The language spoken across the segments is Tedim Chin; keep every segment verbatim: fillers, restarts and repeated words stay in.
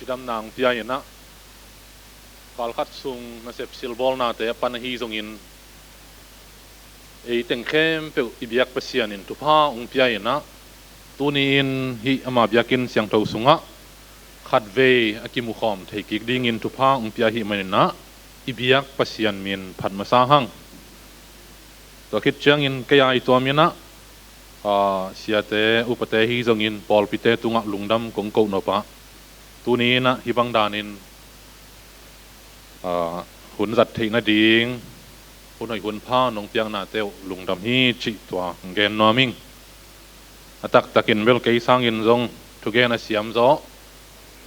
Cidamna hong pia in ah, kalkhat sung nasep silbawlnate a pan ahi zongin, ei teng khempeuh i biak Pasian in thupha hong pia in ah, tuni-in hih ama biakinn siangtho sungah khatvei a kimukhawm thei kik dingin thupha hong pia ahih manin ah, i biak Pasian min phat masa hang. Tua khit ciangin kei a i tuam in ah, aa, siate, upate hi zongin pawlpite tungah lungdam kong koh nop ah, tuni in ah hih bang danin, aa, hun zat theih nading hun hoih hun pha nong piaknate uh lungdam hi cih tua gen nuam ing. A taktakin bel kei sangin zong thugen a siam zaw,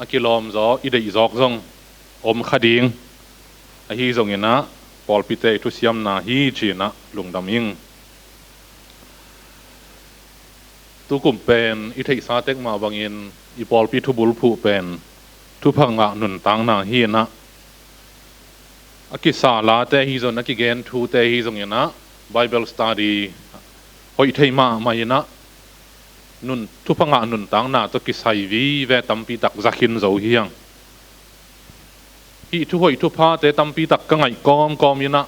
a kilawm zaw, i deih zawk zong om kha ding. Ahi zongin ah, pawlpite i thusiamna hi ci-in ah lungdam ing. Tukum pen i theihsa tek mah bangin i pawlpi thubulphuh pen thupha ngah nuntakna hi in ah, a kisa late hi zong, a kigen thute hi zongin ah, Bible study hoih thei mahmah in ah, nun, thupha ngah nuntakna tawh kisai vive tampi tak za khin zo hi hang. Hih thuhoih thuphate tampi tak ka ngaih kawmkawm in ah,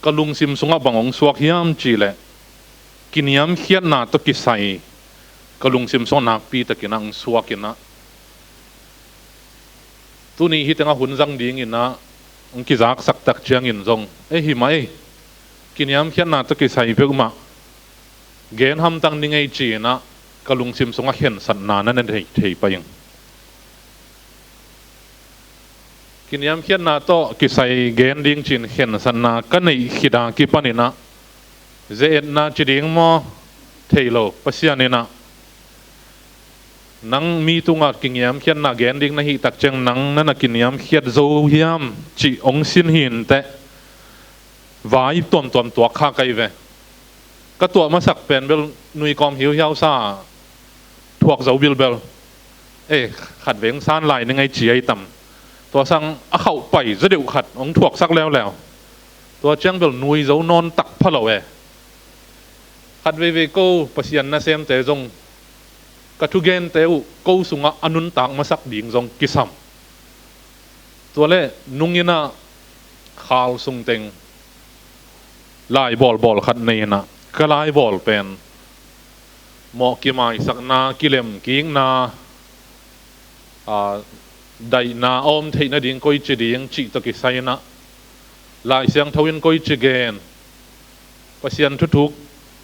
ka lungsim sungah bang hong suak hiam cih leh, kiniamkhiatna tawh kisai ka lungsim sungah nakpi takin ah hong suak in ah, tuni hih tengah hun zang dingin ah hong kizaksak tak ciangin zong, ei, hih mah ei, kiniamkhiatna tawh kisai peuhmah gen hamtang ning ei ci-in ah, ka lungsim sungah khensatna na na thei, thei pah ing. Kiniamkhiatna tawh kisai gen ding ci-in khensatna ka neih khit a kipan in ah, ze-etna ci ding maw, thei lo, Pasian in ah, nang mi tungah kiniamkhiatna gen ding na hih tak ciang, nang na na kiniamkhiat zo hiam cih hong sin hi inteh, vai tuamtuam tuak kha ka hi ve. Ka tuah masak pen bel nui kawm hiuhiau sa, thuak zo bilbel. Ei, khatvei hong san lai ning ei ci a hi tam. Tua sang a khauh pai zaw deuh khat hong thuaksak leuleu. Tua ciang bel nui zo nawn tak pha lo e. Khatveivei ko Pasian nasemte zong, ka thugente uh ko sungah a nuntak masak ding zong kisam. Tua leh nung in ah khal sung teng lai bawlbawl khat nei in ah, ka lai bawl pen mawh kimaisakna, kilemkikna, aa, daihna a om theih nading koici ding cih tawh kisai in ah, Lai Siangtho in koici gen, Pasian thuthuk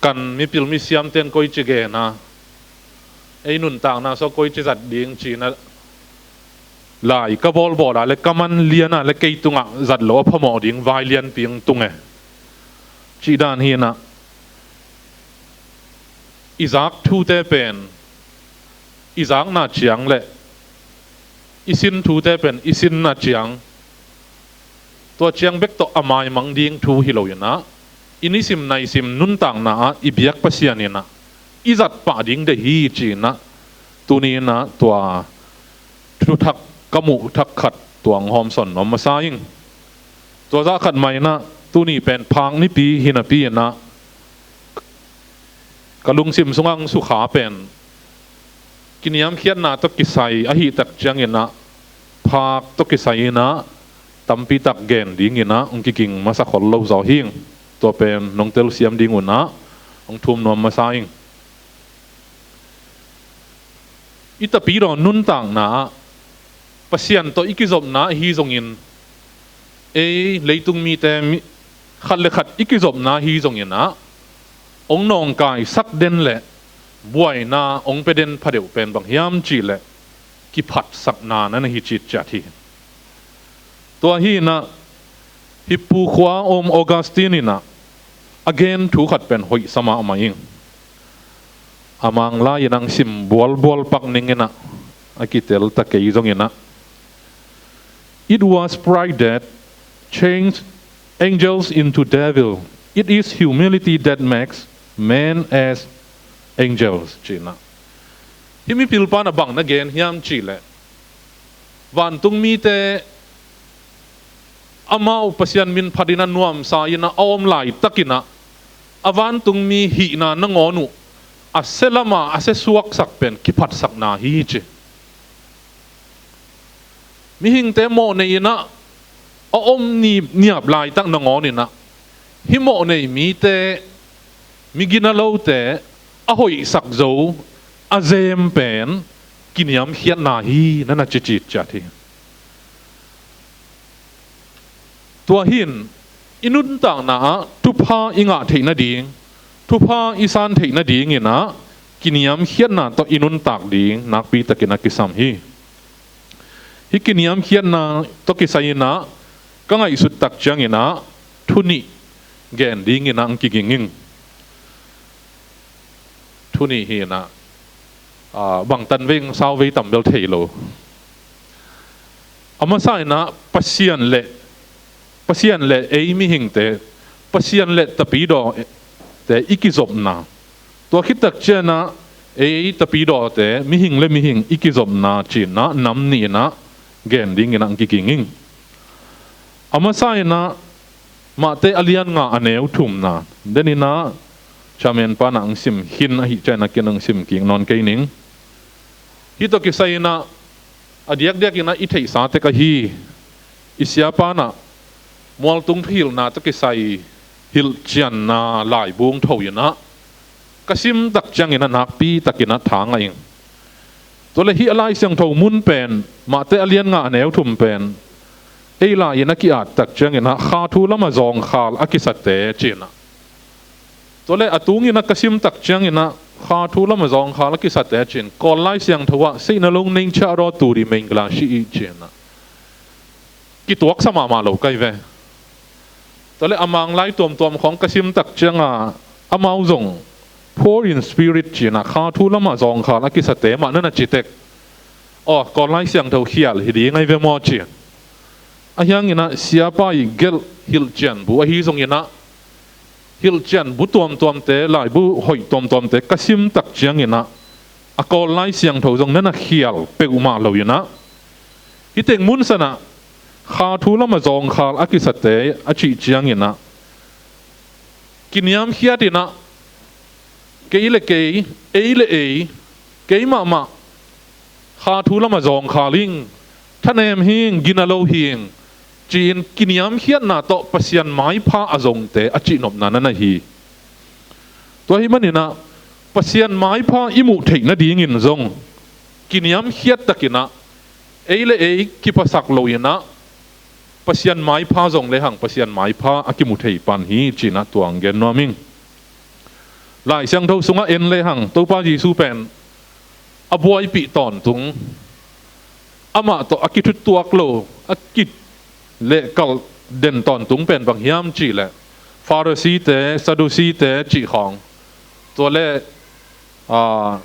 kan mipil misiamte in koici gen a, ei nuntakna sungah koici zat ding ci-in ah, lai ka bawlbawl a leh ka man lian a leh kei tungah zat loh a phamawh ding vai lianpi hong tung e. Cih dan hi in ah, i zak thute pen i zakna ciang leh i sin thute pen i sinna ciang, tua ciang bek tawh a maimang ding thu hi lo in ah, i nisim naisim nuntakna ah i biak Pasian in ah i zat pah ding deih hi ci-in ah, tuni in ah tua thuthak ka muh thak khat tua hong hawmsawn nuam masa ing. Tua zah khat mah in ah, tuni pen phak nipi hi napi in ah, ka lungsim sungah hong sukha pen kiniamkhiatna tawh kisai ahih tak ciangin ah, phak tawh kisai in ah tampi tak gen dingin ah hong kiging masa khol lo zaw hi ing. Tua pen nong telsiam ding un ah hong thum nuam masa ing. I tapidaw nuntakna ah Pasian tawh i kizopna ahi zongin, ei leitung mite mi, khat le khat i kizopna ahi zongin ah, hong nawngkaisak den le buaina hong pia den phadeuh pen bang hiam cih leh, kiphatsakna na na hi citciat hi. Tua hi in ah, hih Pu khua a om Augustine in ah a gen thu khat pen hoihsa mahmah ing. A Manglai in hong sim bualbual pak ning in ah, a kitel ta kei zongin ah, "It was pride that changed angels into devil. It is humility that makes men as angels," ci-in ah. Hih mipilpa in ah bang na gen hiam cih leh, vantung mite amau Pasian min phatin a nuamsa in a om laitakin ah, a vantung mi hihna nangawn uh a sia lam a a sia suaksak pen kiphatsakna hi ci. mihingte mawhnei in ah a om ni niap laitak nangawn in ah, hih mawhnei mite, mi gina lote a hoihsak zo a zem pen kiniamkhiatna hi, na na cicit ciat hi. Tua hi in i nuntakna ah thupha i ngah theih nading, thupha i san theih nading in ah kiniamkhiatna tawh i nuntak ding nakpi takin a kisam hi. Hih kiniamkhiatna tawh kisai in ah ka ngaihsut tak ciangin ah thu nih gen ding in ah ang kiging ing. Thu nih hi in ah, aa, bangtan vei, sauvei, tambel thei lo. A masa in ah Pasian le, Pasian le ei mihingte, Pasian le tapidawte i kizopna. Tua khit tak ciang ah ei tapidawte, mihing le mihing i kizopna ci in ah nam nih in ah gen ding in ah ang kiging ing. A masa in ah Mate a lian nga a neu thumna, den in ah chairman pa in ah ang sim khin ahih ciang ah ken ang sim kik nawn kei ning. Hih tawh kisai in ah a diakdiak in ah i theihsa tek ahi, i siapa in ah mualtung thuhilhna tawh kisai hilhcianna laibu tho in ah ka sim tak ciangin ah nakpi takin ah tha ngah ing. Tua leh hih a Lai Siangtho mun pen Mate a lian nga a neu thum pen ei lai in a ki-at tak ciangin ah kha thu lam a zawngkhal a kisate ci in ah. Tua leh a tung in ah ka sim tak ciangin ah kha thu lam a zawngkhal a kisate ci in, Kawl Lai Siangtho ah say no longer nature or to the main glass i ci in ah. Kituaksa mahmah lo kai ve. Tua leh a Manglai tuamtuam khawng ka sim tak ciang ah amau zong poor in spirit ci in ah kha thu lam a zawngkhal a kisate mah na na ci tek. Aw, Kawl Lai Siangtho khial hi ding ai ve maw ci. Ahih hangin ah siapa i gelh hilhcian bu ahi zongin ah hilhcian bu tuamtuamte, laibu hoih tuamtuamte ka sim tak ciangin ah a Kawl Lai Siangtho zong na na khial peuhmah lo in ah, hih teng mun san ah kha thu lam a zawngkhal a kisate a cih ciangin ah kiniamkhiat in ah kei le kei, ei le ei, kei mahmah kha thu lam a zawngkhal ing, thanem hi ing, gina lo hi ing ci-in kiniamkhiatna tawh Pasian maipha a zongte a cihnopna na na hi. Tua ahih manin ah Pasian maipha i muh theih nadingin zong kiniamkhiat takin ah ei le ei kiphasak lo in ah Pasian maipha zong lehang Pasian maipha a kimu thei pan hi ci in ah tua ang gen nuam ing. Lai Siangtho sungah en lehang Topa Jesu pen a buaipih tawntung, amah tawh a kithuttuak lo, a kilehkalh den tawntung pen bang hiam cih leh Pharisee-te, Sadducee-te cih khawng. Tua leh, aa,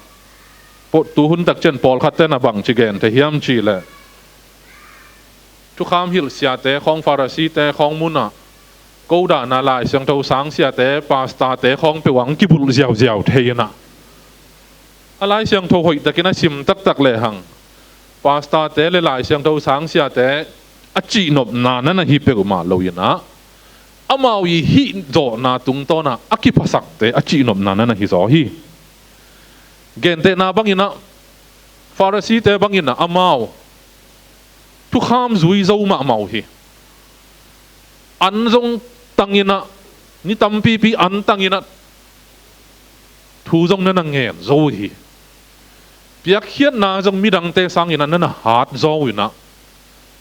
pawh tu hun tak ciang pawlkhatte in ah bang ci gen thei hiam cih leh thukham hilh siate khawng, Pharisee-te khawng mun ah ko dan a Lai Siangtho sang siate, pastor-te khawng peuh ang kibulh ziauziau thei in ah. A Lai Siangtho hoih takin a sim taktak lehang pastor-te le Lai Siangtho sang siate a cihnopna na na hi peuhmah lo in ah amau i hih zawhna tungtawn ah a kiphasakte a cihnopna na na hi zaw hi. Gentehna bangin ah Pharisee-te bangin ah amau thukham zui zo mahmah uh hi. An zong tang in ah, ni tampipi an tang in ah thu zong na na ngen zo uh hi. Piakkhiatna zong midangte sangin ah na na hat zaw uh in ah,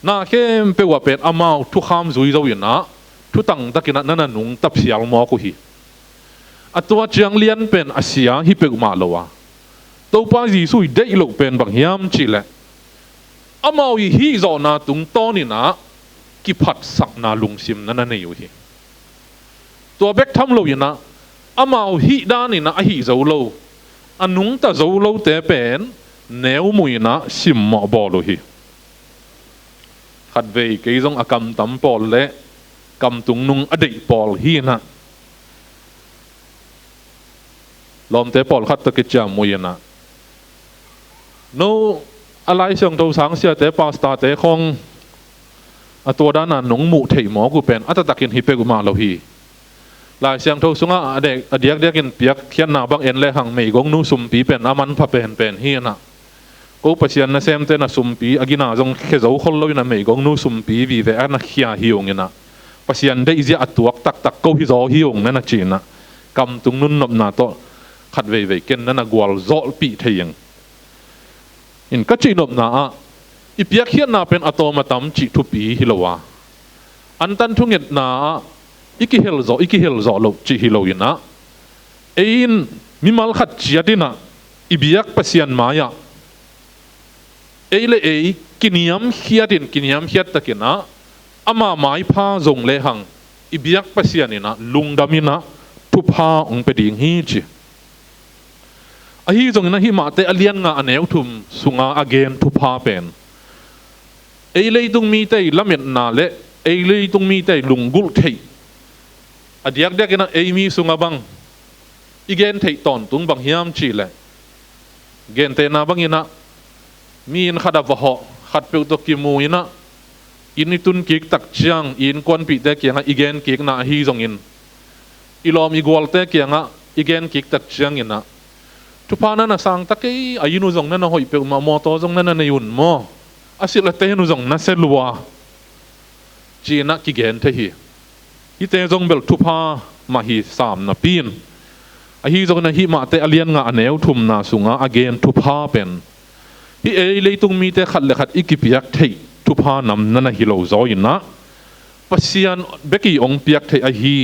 na khempeuh ah pen amau thukham zui zo in ah thutang takin ah na na nungta phial mawk uh hi. A tua ciang lian pen a sia hi peuhmah lo a, Topa Jesu i deih loh pen bang hiam cih leh amau i hih zawhna tungtawn in ah kiphatsakna lungsim na na nei uh hi. Tua bek tham lo in ah amau hih dan in ah a hih zo lo, a nungta zo lote pen neu muh in ah simmawh bawl uh hi. Khatvei kei zong a kamtam pawl le kamtung nung a deih pawl hi in ah lawmte pawlkhat tawh kiciammui in ah, no a Lai Siangtho sang siate, pastor-te khawng a tua dan a nong muh theih mawk uh pen a taktakin hi peuhmah lo hi. Lai Siangtho sungah a dek, a diakdiakin piakkhiatna bang en lehang meigongnu sumpi pen a manpha penpen hi in ah, Ko Pasian nasemte na sumpi a gina zong khia zo khol lo in a meigongnu sumpi vive a na khia hi ung in ah, Pasian deihzia a tuak taktak ko hi zaw hi ung na na ci in ah, kamtung nunnopna tawh khat veivei ken na na gualzawhpih thei ing. In ka cihnopna ah i piakkhiatna pen a tawm a tam cih thupi hi lo a, antan thungetna ah i kihel zawh, i kihel zawh loh cih hi lo in ah, ei in mimal khat ciat in ah i biak Pasian mai-ah ei le ei kiniamkhiat in, kiniamkhiat takin ah ama maipha zong lehang i biak Pasian in ah lungdam in ah thupha hong pia ding hi ci. Ahi zongin ah hih Mate a lian nga a neu thum sunga a gen thupha pen ei leitung mite i lametna le ei leitung mite i lunggulh theih a diakdiak in ah ei mi sungah bang i gen theih tawntung bang hiam cih leh, gentehna bang in ah mi inn khat ah va hawh, khatpeuh tawh kimu in ah inn i tun kik tak ciang i innkuanpihte kiangah i gen kikna ahi zongin, i lawm i gualte kiangah i gen kik tak ciangin ah, thupha na na sang ta kei, a inn uh zong na na hoih peuhmah, mawtaw zong na na nei un maw, a silh a ten uh zong na sia lua, ci in ah kigen thei hi. Hihte zong bel thupha mah hi sam napi in. Ahi zongin ah hih Mate a lian nga a neu thumna sunga a gen thupha pen hih ei leitung mite khat le khat i kipiak theih thupha nam na na hi lo zaw in ah, Pasian bek i hong piak theih ahi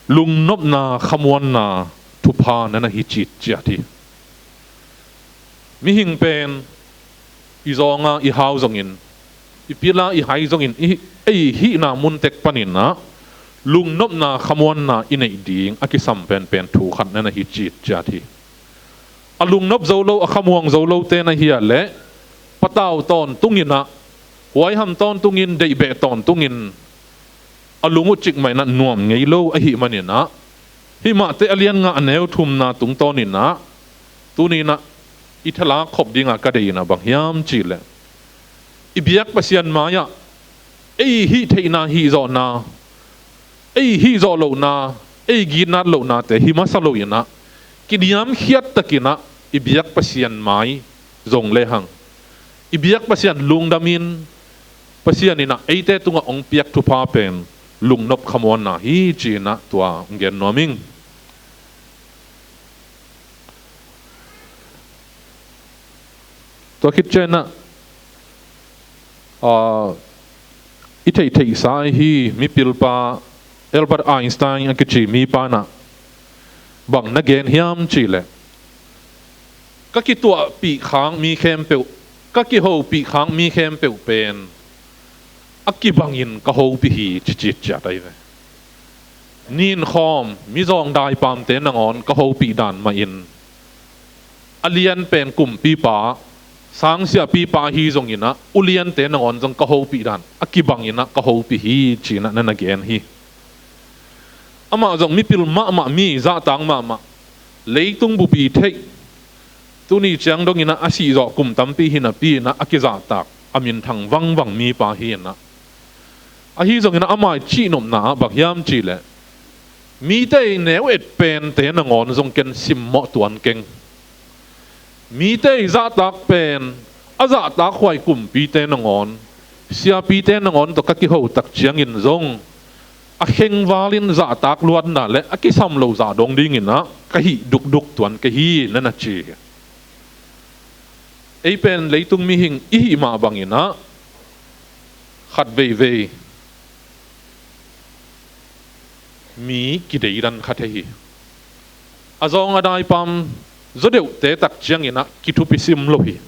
lungnopna, khamuanna thupha na na hi citciat hi. Mihing pen i zawnga i hau zongin, i pila i hai zongin, i, ei hihna mun tek panin ah lungnopna, khamuanna i neih ding a kisam penpen thu khat na na hi citciat hi. A lungnop zo lo, a khamuang zo lote na hi a leh patau tawntungin ah, huaiham tawntungin, deihbeh tawntungin a lung uh cikmah in ah nuam ngei lo ahih manin ah, hih Mate a lian nga a neu thumna tungtawnin ah tuni in ah i thalak khop dinga ka deihna bang hiam cih leh, i biak Pasian mai-ah ei hih theihna, hih zawhna, ei hih zawh lohna, ei gitnat lohnate hi masa lo in ah, kiniamkhiat takin ah i biak Pasian mai zong lehang, i biak Pasian lungdamin, Pasian in ah eite tungah hong piak thupha pen lungnop khamuanna hi ci in ah tua hong gen nuam ing. Tua khit ciangin ah, aa, i theihtheihsa ahi mipilpa Albert Einstein a kici mipa in ah bang na gen hiam cih leh, ka kituahpih khak mi khempeuh, ka kihopih khak mi khempeuh pen a kibangin ka hopih hi, ci citciat ahi ve. Ninkhawm mizawng daipamte nangawn ka hopih dan mahin, a lian pen kumpipa, sangsiahpipa ahi zongin ah, uliante nangawn zong ka hopih dan a kibangin ah ka hopih hi, ci in ah na na gen hi. Amah zong mipil mahmah, mi zahtak mahmah, leitung bupi theih, tuni ciang dongin ah a sihzawh kum tampi hi napi in ah a kizahtak, a minthang vangvang mipa hi in ah. Ahi zongin ah ama i cihnopna ah bang hiam cih leh, mite i neu et pente nangawn zong ken simmawh tuan keng. Mite i zahtak pen, a zahtak huai kumpite nangawn, siapite nangawn tawh ka kiho tak ciangin zong a khengval in zahtak luatna le a kisam lo zah dong dingin ah ka hih dukduk tuan ka hi, na na ci hi. Ei pen leitung mihing i hih mah bangin ah khat veivei mi kideidan kha thei hi. A zawng a daipam zawdeuhte tak ciangin ah kithupi sim lo hi.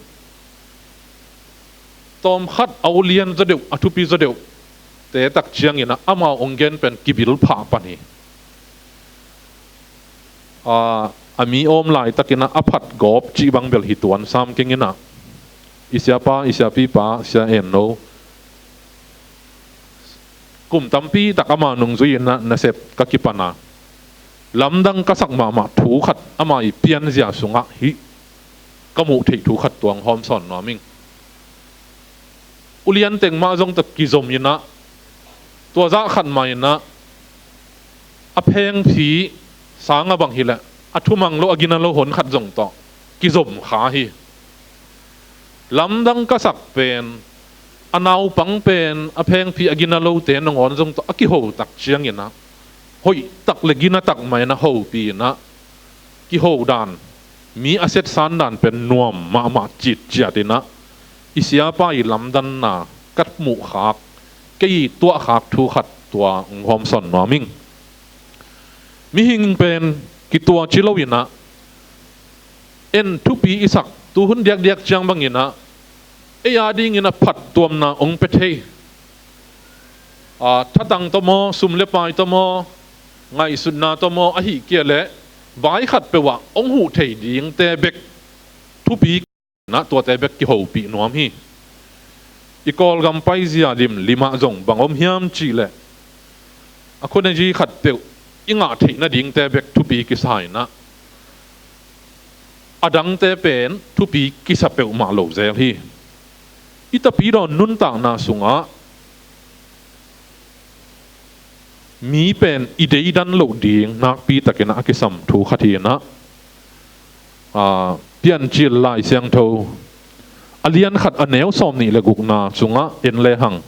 Tawmkhat a ulian zawdeuh, a thupi zawdeuhte tak ciangin ah amau hong gen pen kibil phah pan hi. Aa, a mi awm laitakin ah a phat gawp cih bang bel hi tuan sam keng in ah, i siapa, i siapipa, Sia En No, kum tampi tak ama nungzui in ah nasep ka kipan a, lamdang ka sak mahmah thu khat ama i pianzia sungah hih ka muh theih thu khat tuang hawm sawn nuam ing. Ulian teng mah zong tawh kizom in ah, tua zah khat mah in ah, a phengphi sang a bang hi leh a thumang lo, a gina lo hon khat zong tawh kizom kha hi. Lamdang ka sak pen, a naupang pen, a phengphi a gina lote nangawn zong tawh a kiho tak ciangin ah, hoih tak le gina tak mah in ah hopih in ah, kiho dan, mi a setsan dan pen nuam mahmah citciat in ah, i siapa i lamdanna ka muh khak, kei i tuah khak thu khat tua hong hawmsawn nuam ing. Mihing pen kituaci lo in ah, en thupi i sak, tuhun diakdiak ciang bangin ah, ei a dingin a phattuamna hong pia thei. Aa, thatang tawh maw, sum le pai tawh maw, ngaihsutna tawh maw, ahih kei leh vai khat peuh ah hong huh thei dingte bek thupi in ah, tuate bek kihopih nuam hi. I Kawlgam paizia limlim ah zong bang om hiam cih leh, a khunezi khat peuh i ngah theih nadingte bek thupi kisa in ah, a dangte pen thupi kisa peuhmah lo zel hi. I Tapidaw nuntakna sungah mi pen i deidan loh ding nakpi takin ah a kisam thu khat hi in ah, aa, Piancil Lai Siangtho a lian khat a neu sawmnih le gukna sungah en lehang,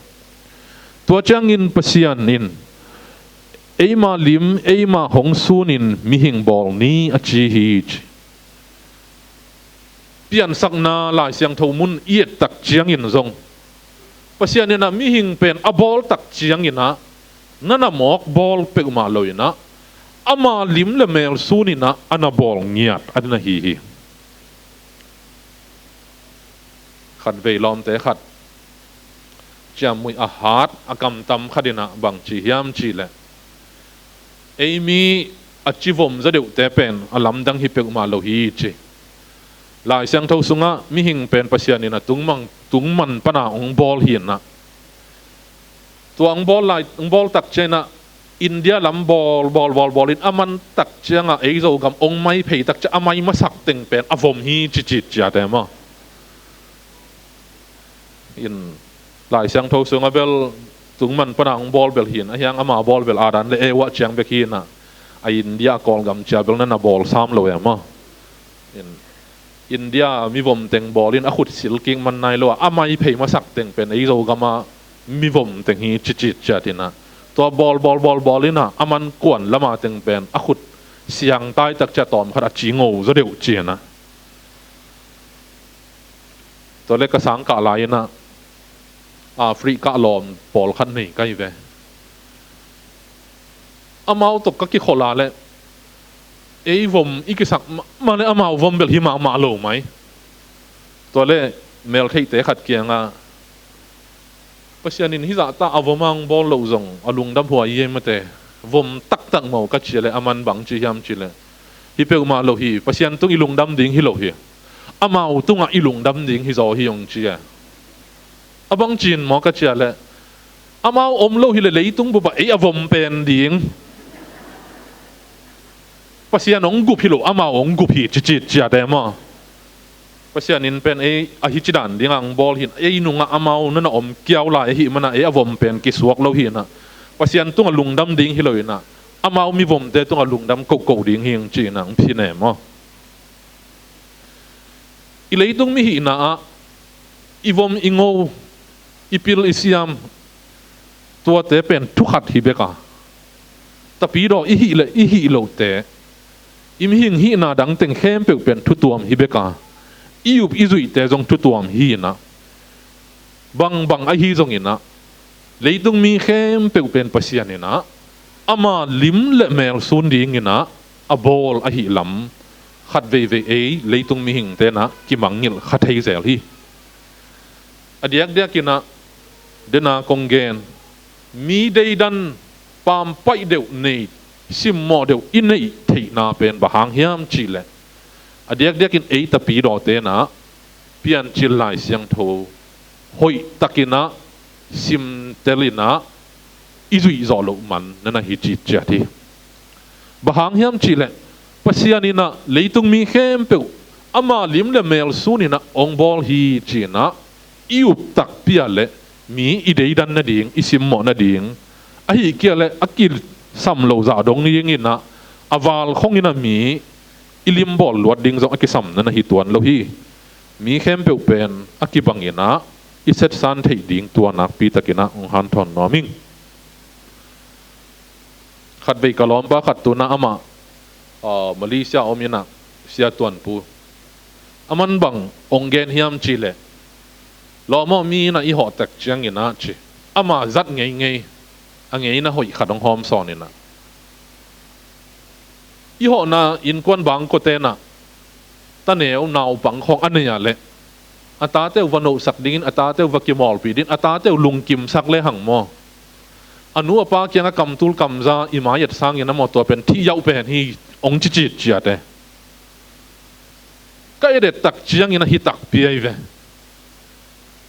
tua ciangin Pasian in eima lim, eima hong sunin mihing bawl ni a ci hi, ci. Piansakna Lai Siangtho mun i et tak ciangin zong, Pasian in ah mihing pen a bawl tak ciangin ah, na na mawk bawl peuhmah lo in ah, ama lim le mel sun in ah a na bawl ngiat a na hi hi. Khatvei lawmte khat ciamnuih a hat a kamtam khat in ah bang ci hiam cih leh, ei mi a ci vom zaw deuhte pen a lamdang hi peuhmah lo hi, ci. Lai Siangtho sungah mihing pen Pasian in ah tungman, tungman pan a hong bawl hi in ah, tua hong bawl lai, hong bawl tak ciangin ah India lam bawl, bawl, bawl, bawl in a man tak ciangah ei Zogam hong mai phei tak ciang a mai masak teng pen a vom hi, ci citciat e maw. In Lai Siangtho sungah bel tungman pan a hong bawl bel hi in ah, ahi hang ama bawl bel Adam le Eva ciang bek hi in ah, a India Kawlgam cia bel na na bawl sam lo e maw. In India mivom teng bawl in a khut sil kik man nai lo a, a mai phei masak teng pen ei Zogam a mivom teng hi, ci citciat in ah, tua bawl, bawl, bawl, bawl in ah a man kuan lam a teng pen a khut siangtai tak ciang tawm khat a ci ngo zaw deuh, ci in ah. Tua leh ka sangkah lai in ah Africa lawm pawlkhat nei ka hi ve. Amau tawh ka kikholh a leh ei vom i kisak ma, ma leh amau vom bel hi mahmah lo mai. Tua leh meltheihte khat kiangah, Pasian in hih zahta a vom a hong bawl loh zong a lungdam huai hi ei mate, vom taktak maw, ka ci a leh a man bang ci hiam cih leh, hi peuhmah lo hi, Pasian tung i lungdam ding hi lo hi, amau tungah i lungdam ding hi zaw hi, hong ci e. A bang ci in maw, ka ci a leh, amau om lo hi leh leitung bup ah ei a vom pen ding, Pasian hong gup hi lo, amau hong gup hi, ci citciat e maw. Pasian in pen ei a hici dan ding a hong bawl hi in, ei nungah amau na na om kiau lai ahih man a ei a vom pen kisuak lo hi in ah, Pasian tungah lungdam ding hi lo in ah, amau mivomte tungah lungdam kohkoh ding hi, hong ci in ah hong phin e maw. I leitung mi hihna ah i vom i ngo, i pil i siam, tuate pen thu khat hi bek a, Tapidaw i hih leh i hih lohte, i mihing hihna dang teng khempeuh pen thu tuam hi bek a, i up i zuihte zong thu tuam hi in ah, bangbang ahi zongin ah, leitung mi khempeuh pen Pasian in ah ama lim le mel sun dingin ah a bawl ahih lam, khat veivei ei leitung mihingte in ah kimangngilh kha thei zel hi. A diakdiakin ah, den a kong gen, mi deidan pampaih deuh nei, simmawh deuh i neih theihna pen bang hang hiam cih leh, a diakdiakin ei Tapidawte in ah Piancil Lai Siangtho hoihtakin ah simtel in ah i zuih zawh loh man na na hi citciat hi. Bang hang hiam cih leh, Pasian in ah leitung mi khempeuh ama lim le mel sun in ah hong bawl hi ci-in ah i up takpi a leh mi i deidan nading, i simmawh nading, ahih kei leh a kisam lo zah dong dingin ah a val khong in ah mi i limbawl luat ding zong a kisam na na hi tuan lo hi. Mi khempeuh pen a kibang inah i setsan theih ding tua nakpi takinah hong hanthawn nuam ing. Khatvei ka lawmpa khat tunah amah, ah, Malaysia om inah, Sia Tuanpu. Aman bang hong gen hiam cihleh, lawm aw, mi inah i hawh tak cianginah ci, ama zat ngeingei, a ngeina hoih khat hong hawm sawn inah, i hawhna innkuan bangkua tenah taneu naupang khawng a nei ah leh a tate uh va nohsak dingin, a tate uh va kimawlpih dingin, a tate uh lungkimsak lehang maw, a nu a pa kiangah kamtul kamza i mai-et sangin a maw, tua pen thih yauh pen hi, hong ci citciat e. Ka et-et tak ciangin ahi takpi ahi ve.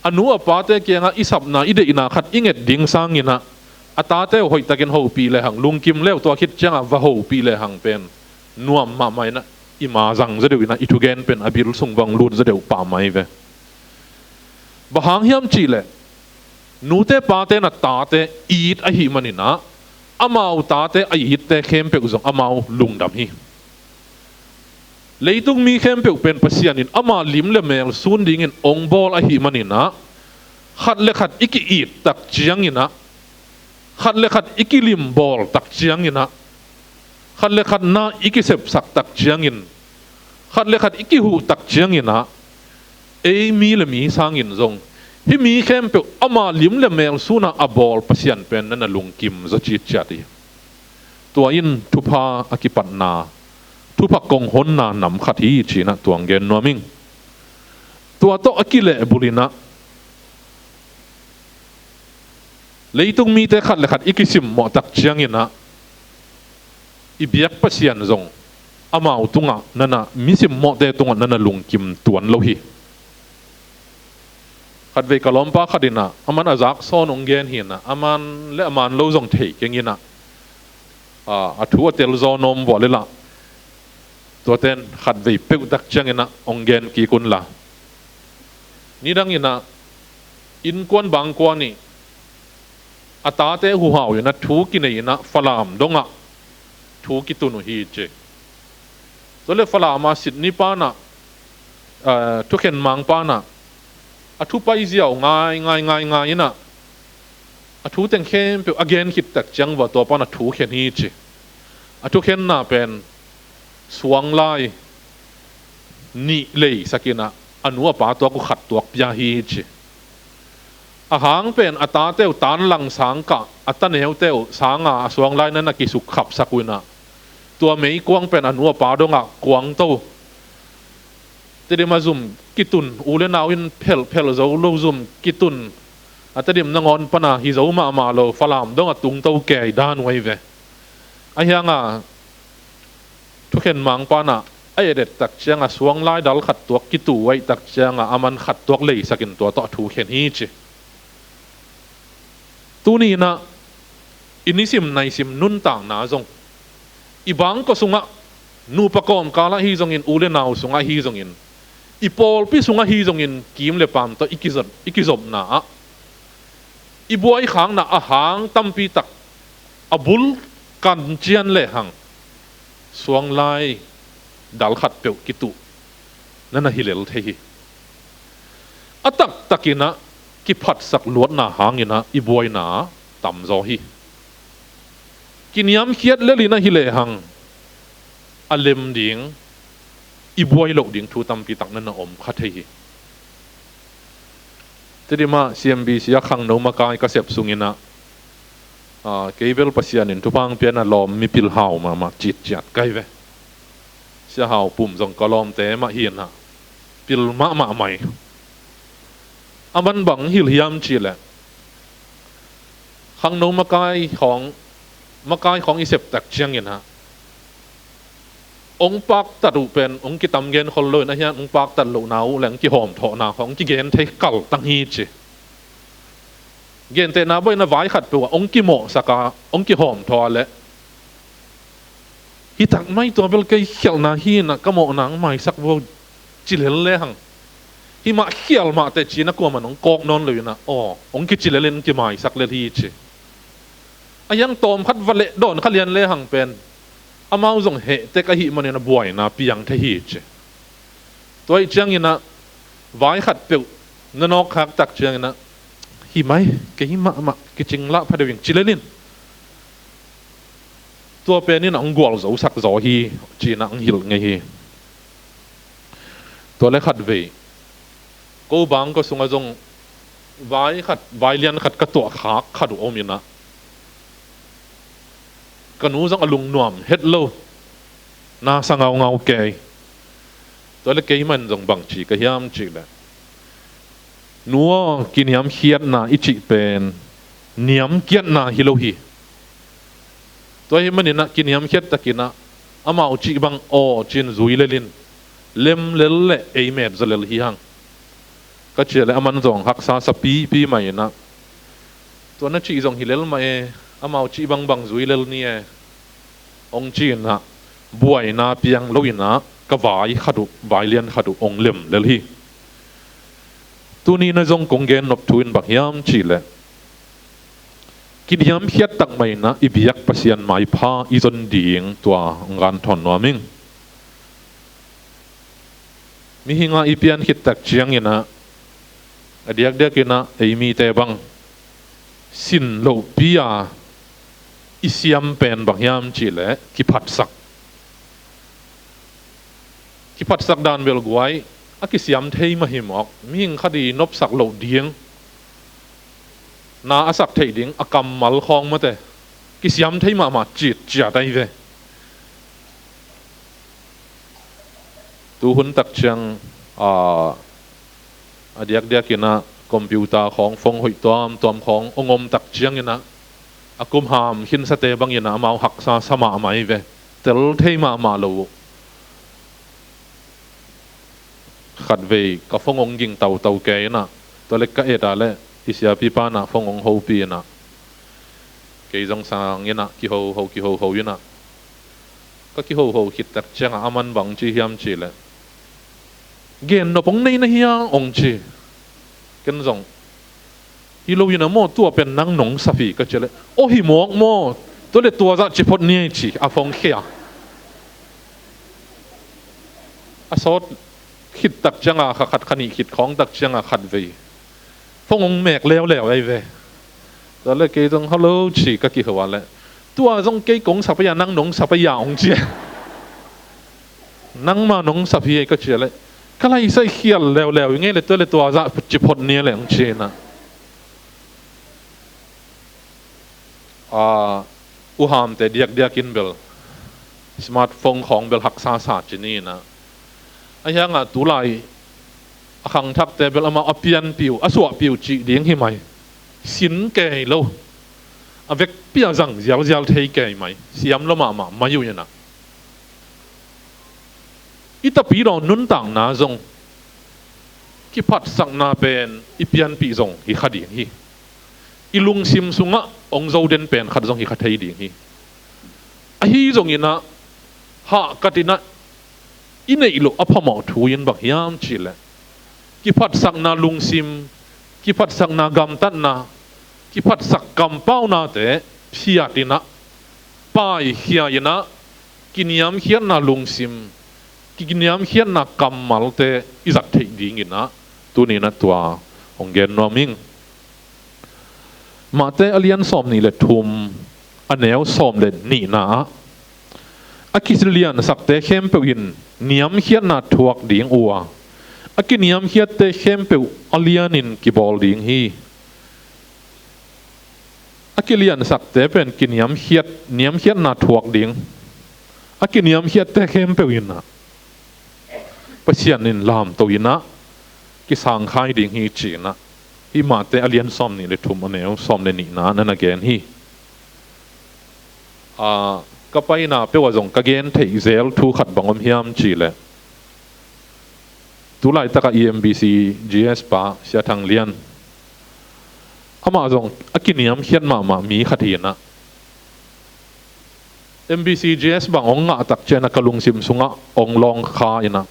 A nu a pate kiangah i sapna, i deihna khat i nget ding sanginah a tate uh hoihtakin hopih lehang, lungkim le uh tua khit ciangah va hopih lehang pen nuam mahmah inah, i ma zang zaw deuh inah, i thugen pen a bil sung va hong lut zaw deuh pah mai ve. Bang hang hiam cihleh, nute pate na tate it ahih maninah amau tate a itte khempeuh zong amau lungdam hi. Leitung mi khempeuh pen Pasian in ama lim le mel sun dingin hong bawl ahih maninah, khat le khat i ki-it tak cianginah, khat le khat i kilimbawl tak cianginah, khat le khat na i kisepsak tak ciangin, khat le khat i kihuh tak cianginah, ei mi le mi sangin zong hih mi khempeuh ama lim le mel sunah a bawl Pasian pen na na lungkim zaw citciat hi. Tua in thupha a kipatna, thupha kong honna nam khat hi cinah tua hong gen nuam ing. Tua tawh a kilehbul inah, leitung mite khat le khat i kisimmawh tak cianginah i biak Pasian zong amau tungah na na, mi simmawhte tungah na na lungkim tuan lo hi. Khatvei ka lawmpa khat inah, aman a zak sawn hong gen hi inah, aman le aman lo zong thei keng inah, a, a thu a telzaw nuam vua le lah, tuaten khatvei peuh tak cianginah hong gen kik unla. Nidang inah innkuan bangkua nih a tate huhau inah thu kinei inah Falam dongah thu kitun uh hi ci. Tua le Falam a Sydney panah, eh, thukhen mang panah a thu paizia uh ngai ngai ngai ngai inah a thu teng khempeuh a gen khit tak ciang vua tua panah thu khen hi ci. A thukhenna pen suanglai nih leisak inah a nu a pa tuak uh khat tuak pia hi ci. A hang pen a tate uh tanlang sangkah, a taneute uh sanga a suanglai na na kisukkhapsak uh inah, tua meikuang pen a nu a pa dongah kuangto, Tedim a zum kitun, u le nau in phelh, phelh zo lo zum kitun, a Tedim nangawn pana hi zo mahmah lo, Falam dongah tungto kei dan uh ahi ve. Ahi hanga thukhen mang panah a et-et tak cianga suanglai dal khat tuak kitu uh aih tak cianga aman khat tuak leisakin tua tawh a thu khen hi ci. Tuni inah i nisim naisim nuntakna zong, i bangkua sungah, nupa kawmkalah hi zongin, u le nau sungah hi zongin, i pawlpi sungah hi zongin, kim le paam tawh i kizop, i kizopna ah i buaikhakna a hang tampi tak a bul kan cian lehang suanglai dal khat peuh kituh na na hi lel thei hi. A taktakinah kiphatsak luatna hanginah i buaina tamzaw hi. Kiniamkhiat lel inah hi lehang a lem ding, i buai loh ding thu tampi tak na na om kha thei hi. Tedim ah C M B C a khangno makai ka sep sunginah, ah, kei bel Pasian in thupha hong pia inah lawm mipil hau mahmah citciat ka hi ve. Sia Hau Pum zong ka lawmte mah hi inah pil mahmah mai. Aman bang hilh hiam cihleh, khangno makai khawng, makai khawng i sep tak cianginah hong paktat uh pen hong kitam gen khol lo in, ahi hang hong paktat lohna uh le hong kihawmthawhna khawng hong kigen thei kaltang hi ci. Gentehna buaina vai khat peuh ah hong kimawhsak a, hong kihawmthawh a leh, hi tak mai, tua bel kei khialhna hi inah ka mawhna hong maisak vo, ci lel lehang, hi mah khial mah teh ci inah kuamah in hong kawk nawn lo inah, aw, hong kici lel in hong kimaisak lel hi ci. Ahi hang tawm khat va leh dawn kha lian lehang pen amau zong heh tek ahih manin a buaina piang thei hi ci. Tua ahih cianginah Vai khat peuh na nawk khak tak ciangin ah, "Hi mai, kei hi mahmah, kicing lah pha deuh ing," ci lel in. Tua pen in ah hong gualzo sak zaw hi, ci-in ah hong hilh ngei hi. Tua le khatvei ko bang ko sungah zong vai khat, vai lian khat ka tuah khak khat uh om in ah, ka nu zong a lungnuam het lo, na sa ngaungau kei. Tua le keimah in zong bang ci ka hiam cih leh, "Nu aw, kiniamkhiatna i cih pen niamkiatna hi lo hi. Tua ahih manin ah kiniamkhiat takin ah amau cih bang aw ci-in zui lel in, lem lel leh ei met zaw lel hi hang," ka cih leh aman zong haksa sa pipi mah in ah, "Tua na cih zong hi lel mah e, amau cih bangbang zui lel ni e," hong ci-in ah, buaina piang lo-in ah ka vai khat uh, vai lian khat uh hong lem lel hi. Tuni-in ah zong kong gen nop thu in bang hiam cih leh, kiniamkhiat tak mah in ah i biak Pasian maipha i zon ding tua hong gen thawn nuam ing. Mihing a i pian khit tak ciangin ah, a diakdiakin ah ei mite bang sin lohpi a i siam pen bang hiam cih leh kiphatsak. Kiphatsak dan bel guai, a kisiam thei mah hi mawk, mihing khat i nopsak loh ding, na a sak theih ding a kammal khawng mate, kisiam thei mahmah citciat ahi ve. Tu hun tak ciang, a, a diakdiakin ah computer khawng, phone hoih tuamtuam khawng hong om tak ciangin ah, a kum ham khinsate bangin ah amau haksa sa mahmah ahi ve. Tel thei mahmah lo uh. Khatvei ka phone hong ging tautau kei in ah, tua le ka et a leh i siapipa in ah phone hong hopih in ah, kei zong sangin ah kihoho, kihoho in ah, ka kihoho khit tak ciangah aman bang ci hiam cih leh, "Gen nop hong nei na hia?" hong ci. Ken zong, "Hi lo-in ah maw, tua pen nang nong sap hi," ka cih leh, "Aw, hi mawk maw, tua le tua zah ci phot ni ei," ci a phone khia. A sawt khit tak ciangah kha khat, kha nih khit khawng tak ciangah khatvei phone hong mek leuleu ahi ve. Tua le kei zong, "Hello," ci ka kiho a leh, "Tua zong kei kong sap ahi a, nang nong sap ahi a," hong ci. "Nangmah nong sap hi ei," ka cih leh, "Ka lai sai khial leuleu i ngei leh tua le tua zah ci phot ni leh," hong ci in ah. A, u hamte diakdiakin bel smartphone khawng bel haksa sa ci ni in ah, a hiangah tulai a khangthakte bel amau a pianpih uh, a suahpih uh cih ding hi mai. Sin kei lo, a vekpi a zang zialzial thei kei mai, siam lo mahmah mai uh in ah. I tapidaw nuntakna zong kiphatsakna pen i pianpih zong hi kha ding hi. I lungsim sungah hong zo den pen khat zong hi kha thei ding hi. Ahi zongin ah, hahkat in ah i neih loh a phamawh thu in bang hiam cih leh, kiphatsakna lungsim, kiphatsakna gamtatna, kiphatsak kampaunate phiat in ah, paikhia in ah, kiniamkhiatna lungsim, kiniamkhiatna kammalte i zat theih dingin ah, tuni-in ah tua hong gen nuam ing. Mate a lian sawmnih le thum, a neu sawm le nihna ah, a kiliansakte khempeuh in niamkhiatna thuak ding uh a, a kiniamkhiatte khempeuh a lianin kibawl ding hi. A kiliansakte pen kiniamkhiat, niamkhiatna thuak ding, a kiniamkhiatte khempeuh in ah Pasian in lamto in ah kisangkhai ding hi, ci-in ah hih Mate a lian sawmnih le thum, a neu sawm le nihna ah na gen hi. A, ka paina peuh ah zong ka gen theih zel thu khat bang om hiam cih leh, tulaitakah E M B C G S pa Sia Thang Lian, amah zong a kiniamkhiat mahmah mi khat hi in ah, M B C G S bang hong ngah tak ciangin ah ka lungsim sungah hong lawng kha in ah,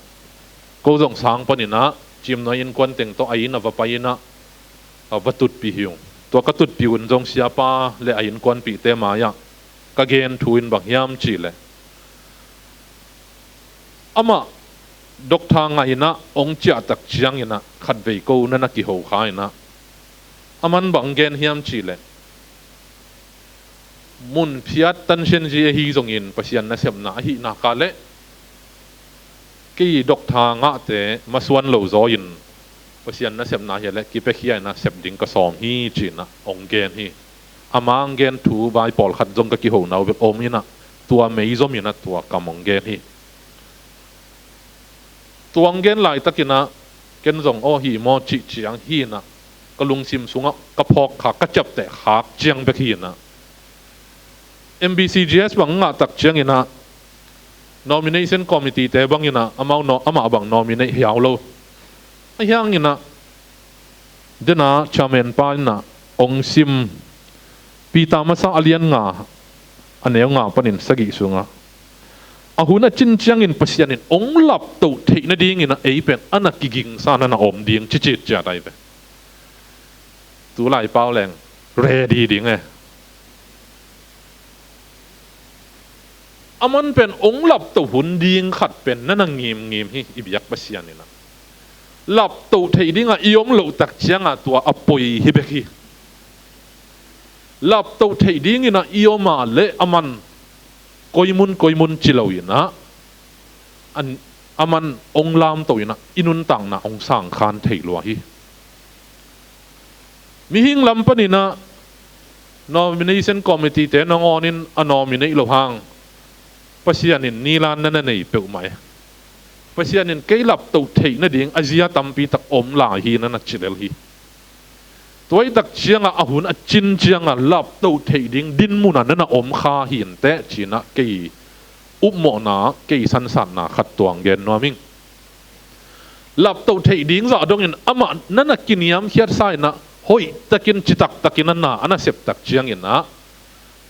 ko zong sang panin ah Ciimnuai innkuan teng tawh a inn ah va pai in ah, a va tutpih hi ung. Tua ka tutpih un zong siapa le a innkuanpihte mai-ah ka gen thu in bang hiam cih leh, amah Doctor ngah inah hong ciahtak cianginah khatvei ko na na kiho kha inah, a man bang gen hiam cihleh, munphiat tansianzi ahi zongin Pasian nasepna ahih nak leh, kei doctor ngahte masuan lo zaw in Pasian nasepna hi leh kipiakhia inah sep ding ka sawm hi, ci-inah hong gen hi. Ama hong gen thu vai pawlkhat zong ka kiho nau bek om inah, tua mei zom inah tua kam hong gen hi. Tua hong gen laitakinah ken zong aw hi maw cih ciang hi inah, ka lungsim sungah ka phawk kha, ka ciapteh khak ciang bek hi inah, M B C G S bang ngahtak cianginah nomination committee te banginah amau no, amah bang nominate hiau lo. Ahi hanginah dena chairman pa inah hong sim, Peter Masa a lian nga, a neu nga panin sagih sungah, a hun a cin ciangin Pasian in hong laptoh theih nadinginah ei pen a na kigingsa na na om ding cicit ciat ai ve. Tulai pau leng ready ding e. A man pen hong laptoh hun ding khat pen na na ngimngim hi, i biak Pasian inah. Laptoh theih dingah i om lohtak ciangah tua a poi hi bek hi. Laptoh theih dinginah i om a leh a man koimun koimun ci lo inah, an, a man hong lamtoh inah i nuntakna hong sangkhan thei lua hi. Mihing lam paninah nomination committee te nangawnin a nominate lo hang, Pasian in nilan na na nei peuhmah e. Pasian in kei laptoh theih nading a zia tampi tak om lai hi na na ci lel hi. Tuaitak ciangah a hun a cin ciangah laptoh theih ding dinmunah na na om kha hi inteh, ci-inah kei upmawhna, kei sansatna khat tuang gen nuam ing. Laptoh theih ding zah dongin amah na na kiniamkhiatsa inah, hoihtakin citaktakin a na a na septak cianginah,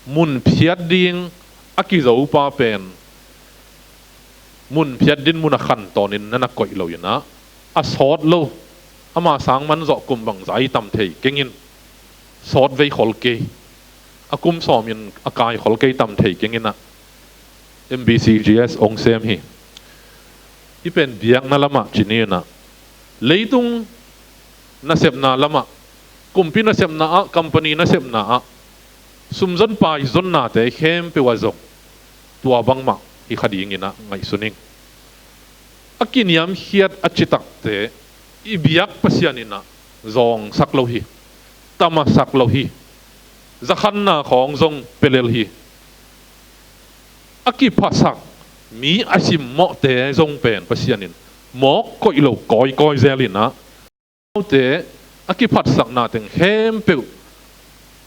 munphiat ding a kizopa pen munphiat dinmun a khantawnin na na koih lo inah, a sawt lo, ama sang man zawh kum bangzah i tam thei kengin, sawt vei khol kei, a kum sawmin a kai khol kei tam thei kenginah, M B C G S hong sem hi. I pen biakna lamah ci ni inah, leitung nasepna lamah, kumpi nasepna ah, company nasepna ah, sumzon paizonnate khempeuh ah zong tua bangmah hi kha dinginah ngaihsun ing. A kiniamkhiat a citakte i biak Pasian inah zawngsak lo hi, tamasak lo hi. Zakhanna khawng zong pia lel hi. A kiphasak mi a simmawhte zong pen Pasian in mawk koih lo kawikawi zel inah, amaute a kiphatsakna teng khempeuh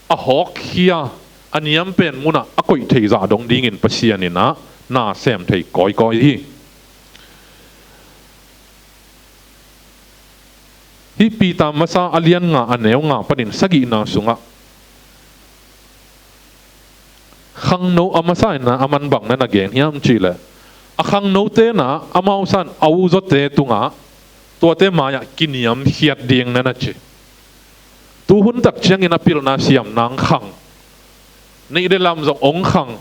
a hawkkhia, a niampen munah a koih thei zah dong dingin Pasian inah na sem thei kawikawi hi. Hih Peter Masa a lian nga, a neu nga panin sagihna sungah, khangno a masa inah a man bang na na gen hiam cihleh, a khangnote inah amau san a uzote tungah tuate mai-ah kiniamkhiat ding na na ci. Tu hun tak ciangin a pilna siam nang khang, neih le lam zong hong khang.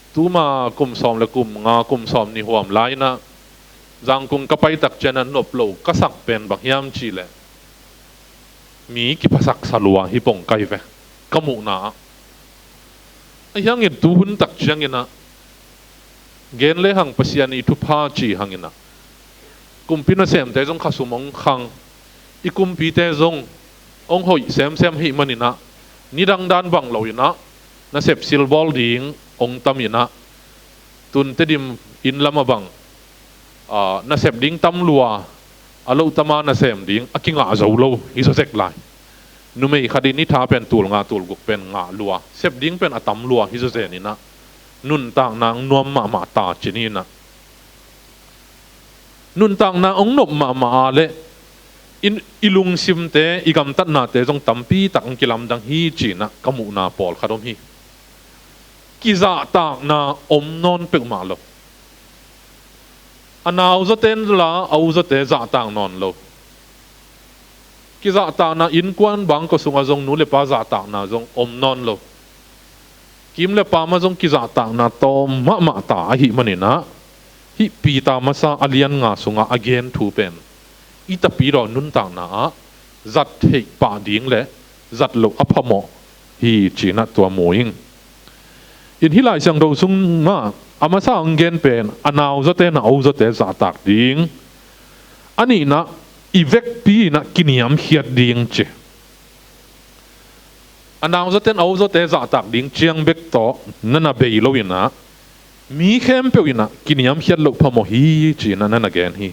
Tuma kum sawm le kum nga, kum sawm ni huam lai inah Zangkung ka pai tak ciangin a nop lo ka sak pen bang hiam cihleh, mi kiphasaksa lua hi pong kai ve, ka muhna ah. Ahi hangin tu hun tak cianginah gen le hang Pasian i thupha ci hanginah, kumpi nasemte zong khasum hong khang, i kumpite zong hong hoih semsem hi maninah, nidang dan bang lo inah nasep silbawl ding hong tam inah, tun Tedim inn lamah bang, aa, nasep ding tam lua, a loh tama nasem ding a kingah zo lo hi zawzek lai. Numei khat in ni tha pen tul nga tul guk pen ngah lua, sep ding pen a tam lua hi zawzen inah, nuntakna hong nuam mahmah ta ci ni inah. Nuntakna hong nop mahmah a leh i, i lungsimte, i gamtatnate zong tampi tak hong kilamdang hi ci-inah ka muhna pawlkhat om hi. Kizahtakna om nawn peuhmah lo. A nauzawte in la a uzote zahtak nawn lo. Kizahtakna innkuan bangkua sungah zong nu le pa zahtakna zong om nawn lo. Kim le pam ah zong kizahtakna tawm mahmah ta ahih manin ah, hih Peter masa a lian nga sungah a gen thu pen i tapidaw nuntakna ah zat theih pah ding le zat loh a phamawh hi ci-in ah tua mu ing. In hih Lai Siangtho sungah a masa hong gen pen a nauzawte in ah ozawte zahtak ding, a nihna i vekpi in ah kiniamkhiat ding ci. A nauzawte in a ozawte zahtak ding ciang bek tawh na na bei lo in ah, mi khempeuh in ah kiniamkhiat loh phamawh hi ci-in ah na na gen hi.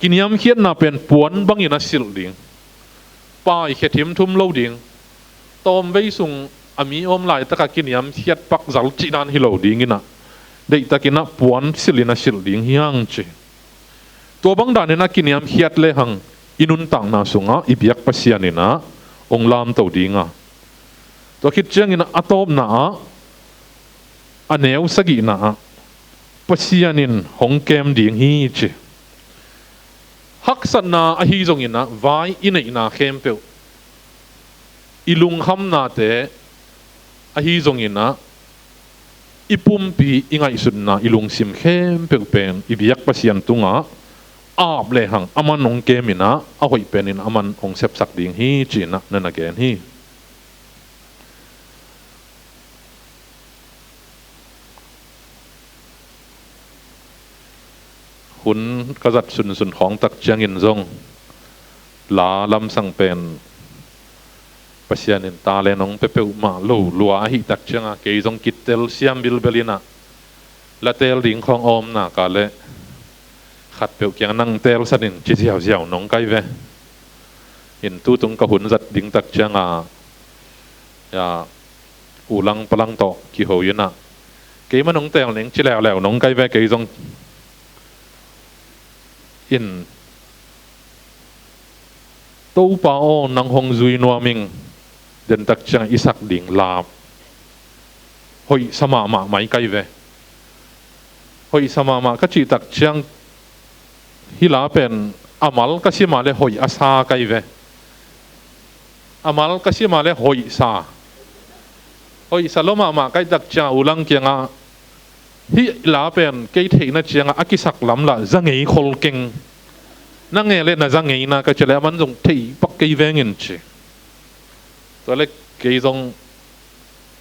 Kiniamkhiatna pen puan bangin a silh ding, paikhia thimthum lo ding, tawmvei sung a mi om laitakah kiniamkhiat pakzal cihdan hi lo ding in ah, deihtakin ah puan silhin a silh ding hi hang ci. Tua bang danin a kiniamkhiat lehang i nuntakna sungah i biak Pasian in ah hong lamto ding a, tua khit ciangin a tawpna ah, a neu sagihna ah Pasian in hong kem ding hi ci. Haksatna ahi zongin ah vai i neihna khempeuh, i lungkhamnate ahi zongin ah i pumpi, i ngaihsutna, i lungsim khempeuh pen i biak Pasian tungah ap lehang aman hong kem in ah a hoih penin aman hong sepsak ding hi ci-in ah na na gen hi. Hun ka zat sunsun khawng tak ciangin zong la lamsang pen Pasian in talent hong pia peuhmah lo lua ahih tak ciangah kei zong kitel siam bilbel in ah, la tel ding khawng a om nak leh khatpeuh kiang nang telsan in ci ziauziau nong kai ve. In tutung ka hun zat ding tak ciangah, ya, U Lang Pa Lang tawh kiho in ah, keimah nong tel ning ci leuleu nong kai ve kei zong. In, Topa aw, nang hong zui nuam ing, den tak ciang i sak ding la hoihsa mahmah mai kai ve. Hoihsa mahmah ka cih tak ciang hih la pen a mal ka sim a leh hoih a sa kai ve. A mal ka sim a leh hoihsa, hoihsa lua mahmah ka hih tak ciang U Lang kiangah, hih la pen kei theihna ciangah a kisak lam lah za ngei khol keng. Na ngei leh na za ngei na ka cih leh aman zong thei pak kei veng in ci. Tua leh kei zong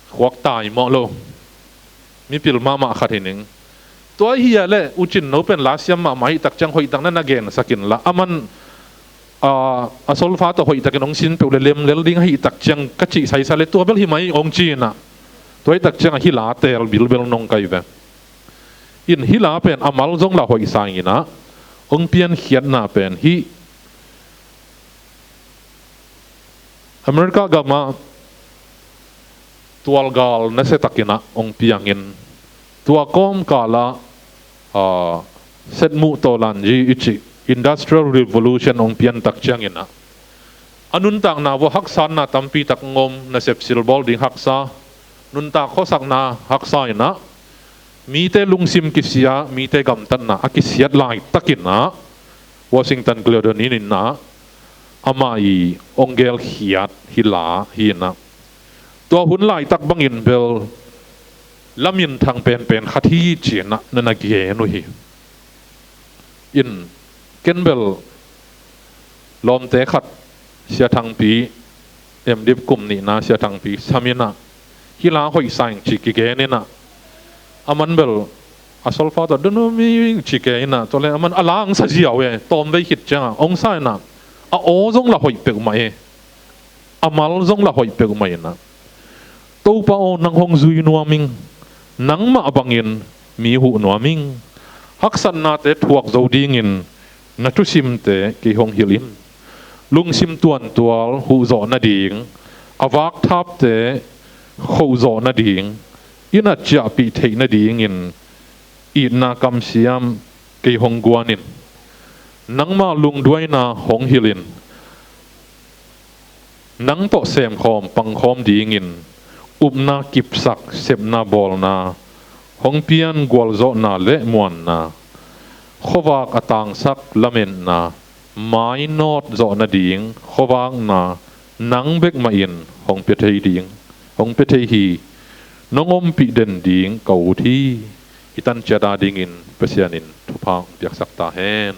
khuak tai mawh lo, mipil mahmah khat hi ning. Tua hi a leh U Cin No pen la siam mahmah ahih tak ciang hoihtak na na gensak in la, aman a, a solfa tawh hoihtakin hong sin peuh leh lemlel ding ahih tak ciang ka cih saisai leh tua bel hi mai hong ci in ah, tua ahih tak ciangah hih la tel bilbel nong kai ve. In, hih la pen a mal zong lah hoihsa in ah, hong piankhiatna pen hih America gamah tualgal nasiatakin ah hong piangin, tua kawmkalah, aa, setmuh tawlanzi i cih Industrial Revolution hong piantak ciangin ah, a nuntakna vua haksatna tampitak hong om, nasep silbawl ding haksa, nuntak khuasakna haksa in ah, mite lungsim kisia, mite gamtatna a kisiat laitakin ah, Washington Gladden in ah, amah i hong gelkhiat hih la hi in ah, tua hun laitak bangin bel laminthang penpen khat hi ci-in ah na na gen uh hi. In, ken bel lawmte khat, Sia Thangpi, M.Div kum nihna Sia Thangpi sam in ah, hih la hoihsa ing ci kigen in ah, aman bel a solfa tawh dunu mi ci ke in ah, tua leh aman a la hong sa ziau e, tawmvei khit ciangah hong sa in ah, a aw zong lah hoih peuhmah e, a mal zong lah hoih peuhmah in ah, Topa aw, nang hong zui nuam ing, nangmah bangin mi huh nuam ing. Haksatnate thuak zo dingin na thusimte kei hong hilh in. Lungsim tuantual huh zawh nading, a vakthapte khoh zawh nading, i na ciahpih theih nadingin itna kamsiam kei hong guan in. Nangmah lungduaina hong hilh in. Nang tawh semkhawm pangkhawm dingin upna kipsak, sepna bawlna hong pian, gualzawhna le muanna, khuavak a tangsak lametna mainawt zawh nading khuavakna nang bek mah in hong pia thei ding, hong pia thei hi. Nong ompih den ding ka ut hi. I tan ciat a dingin Pasian in thupha hong piaksak ta hen.